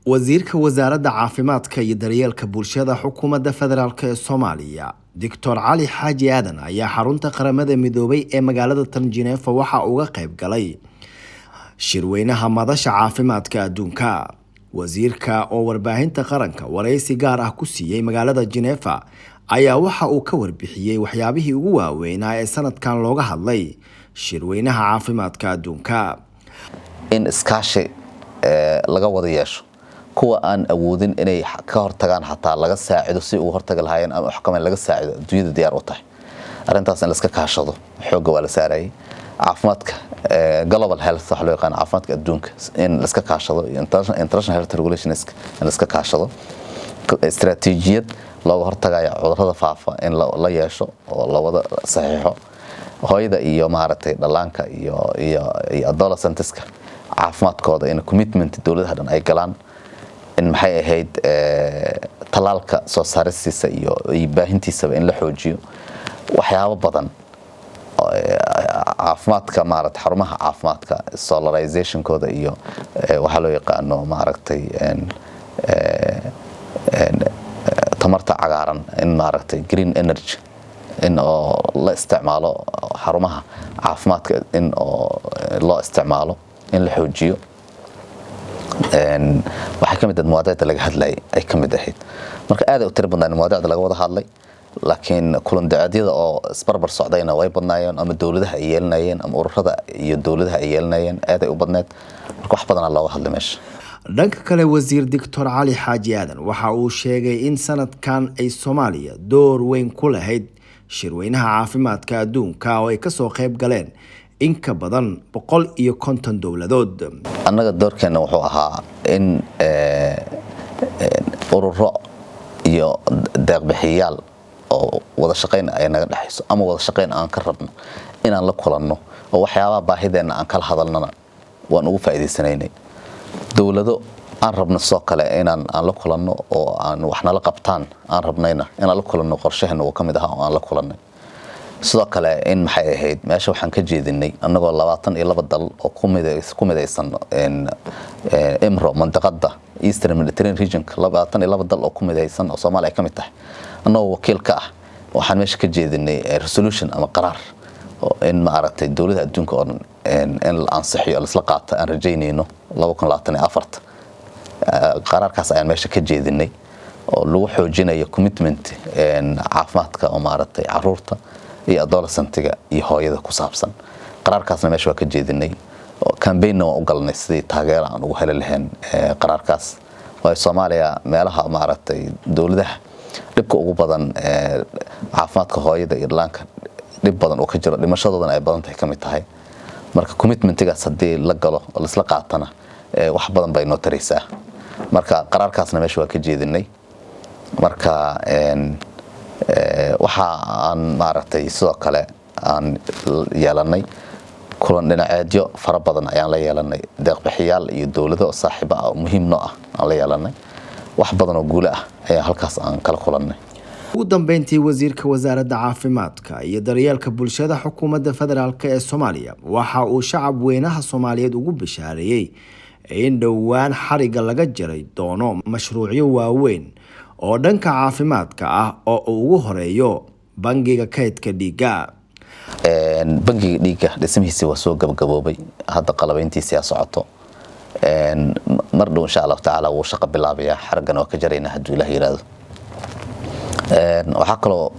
Wasiirka Wasaaradda Caafimaadka iyo Daryeelka Bulshada Xukuumadda Federaalk ee Soomaaliya, Doctor Cali Xaaji Aadan, ayaa xarunta Qaramada Midoobay ee magaalada tan Jineefa waxa uga qayb galay shirweynaha Madasha Caafimaadka Adduunka. Wasiirka oo warbaahinta qaranka wareysi gaar ah ku siiyey magaalada Jineefa ayaa waxa uu ka warbixiyey waxyaabihii ugu waaweynaa ee sanadkan looga hadlay shirweynaha caafimaadka adduunka. In iskaashi laga wada yeesho, kuwa aan awoodin inay ka hortagaan xataa laga saacido si uga hortagi lahaayeen ama xakameyn laga saacido, adduunyada diyaar u tahay arrintaas in la iska kaashado. Xoogga waa la saarayay caafimaadka, global health waxa loo yaqaan, caafimaadka adduunka in la iska kaashado iyo international health regulations in la iska kaashado, istaraatiijiyad looga hortagayo cudurrada faafa in la yeesho oo la wada saxiixo, hooyada iyo maaragtay dhallaanka iyo adolescentska caafimaadkooda in commitment dowladaha dhan ay galaan, in maxay ahayd talaalka soo saaristiisa iyo baahintiisaba in la xoojiyo, waxyaabo badan, caafimaadka maaragtay, xarumaha caafimaadka solarizationkooda iyo waxaa loo yaqaano maaragtay tamarta cagaaran, in maaragtay green energy in oo la isticmaalo, xarumaha caafimaadka in oo loo isticmaalo in la xoojiyo. Waxay ka mid ahayd mawaadiicda laga hadlayay ay ka mid ahayd. Marka aad ay u tiro badnaan mawaadiicda laga wada hadlay, laakiin kulan dacadyada oo isbarbar socdayna way badnaayeen, ama dowladaha ay yeelanayeen ama ururada iyo dowladaha ay yeelanayeen, aad ay u badneed. Marka wax badanaa looga hadlay meesha. Dhanka kale, wasiir Doctor Cali Xaaji Aadan waxa uu sheegay in sanadkan ay Soomaaliya door weyn ku lahayd shirweynaha caafimaadka adduunka oo ay kasoo qayb galeen in ka badan 150 dowladood. Annaga doorkeenna wuxuu ahaa in ururo iyo deeqbixiyayaal oo wada shaqayn ay naga dhexayso ama wada shaqayn aan ka rabno inaan la kulanno oo waxyaabaha baahideenna aan kala hadalnana waan ugu faa'iidaysanaynay. Dowlado aan rabno sidoo kale inaan aan la kulanno oo aan wax nala qabtaan aan rabnayna inaan la kulanno qorshaheena uu ka mid ahaa oo aan la kulannay. Sidoo kale in maxay ahayd meesha waxaan ka jeedinay annagoo 22 dal oo ku midaysan EMRO, mandaqada Eastern Mediterranean Region, 22 dal oo ku midaysan oo Soomaaliya ay ka mid tahay, annagoo wakiil ka ah waxaan meesha ka jeedinay resolution ama qaraar oo in maaragtay dowladda adduunka oo dhan in la ansixiyo, laisla qaato aan rajaynayno 2024. Qaraarkaas ayaan meesha ka jeedinay oo lagu xoojinayo commitment caafimaadka oo maaragtay caruurta iyo adolescentiga iyo hooyada ku saabsan. Qaraarkaasna meesha waa ka jeedinay, campaignna waan u galnay sidii taageero aan ugu heli lahayn qaraarkaas, waayo Soomaaliya meelaha maaragtay dowladaha dhibka ugu badan caafimaadka hooyada iyo dhallaanka dhib badan uu ka jiro, dhimashadoodana ay badan tahay ka mid tahay. Marka commitmentigaas haddii la galo oo laisla qaatana wax badan bay noo taraysaa. Marka qaraarkaasna meesha waa ka jeedinay. Marka waxa aan maaragtay sidoo kale aan yeelanay kulan dhinaceedyo fara badan ayaan la yeelanay, deeqbixiyaal iyo dowlado oo saaxiibo ah oo muhiim noo ah aan la yeelanay. Wax badan oo guulo ah ayaa halkaas aan kala kulannay. Ugu dambeyntii, wasiirka Wasaaradda Caafimaadka iyo Daryeelka Bulshada Xukuumadda Federaalk ee Soomaaliya waxa uu shacab weynaha Soomaaliyeed ugu bishaareeyey in dhowaan xariga laga jaray doono mashruucyo waaweyn oo dhanka caafimaadka ah oo uu ugu horeeyo bangiga kaydka dhiigga. Bangiga dhiigga dhismihiisi waa soo gabagaboobay, hadda qalabayntiisi socoto. Mar dhow insha Allahu tacaala wuu shaqo bilaabayaa, xaraggana waa ka jaraynaa hadduu Ilaah yiraahdo. Waxaa kaloo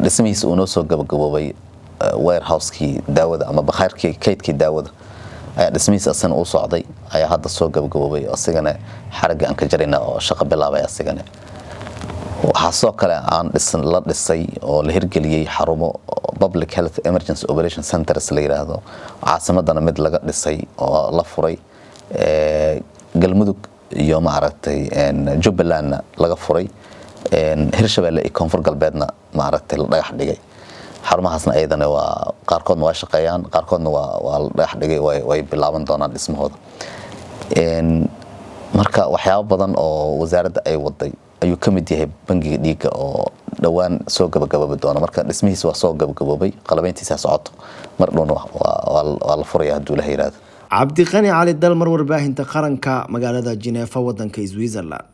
dhismihiisa uu noo soo gabagaboobay warehouse-kii daawada ama bakhaarkii kaydkii daawada ayaa dhismihiisa asana uu socday, ayaa hadda soo gabagaboobay, asigana xaragga aan ka jaraynaa oo shaqo bilaabay asigana. Waxaa sidoo kale aan la dhisay oo la hirgeliyey xarumo public health emergency operation centers la yiraahdo, caasimadana mid laga dhisay oo la furay, Galmudug iyo maaragtay Jubbalandna laga furay, Hirshabelle iyo Koonfur Galbeedna maaragtay la dhagax dhigay. Xarumahaasna ayadana waa qaarkoodna waa shaqeeyaan, qaarkoodna waa la dhagax dhigay, way bilaaban doonaan dhismahooda. Marka waxyaabo badan oo wasaaradda ay waday ayuu ka mid yahay bangiga dhiigga oo dhowaan soo gabagaboobi doona. Marka dhismihiisa waa soo gabagaboobay, qalabayntiisa socoto, mar dhowna waa la furaya hadduu Ilaah yiraahdo. Cabdiqani Cali Dalmar, warbaahinta qaranka, magaalada Jineefa, wadanka Switzerland.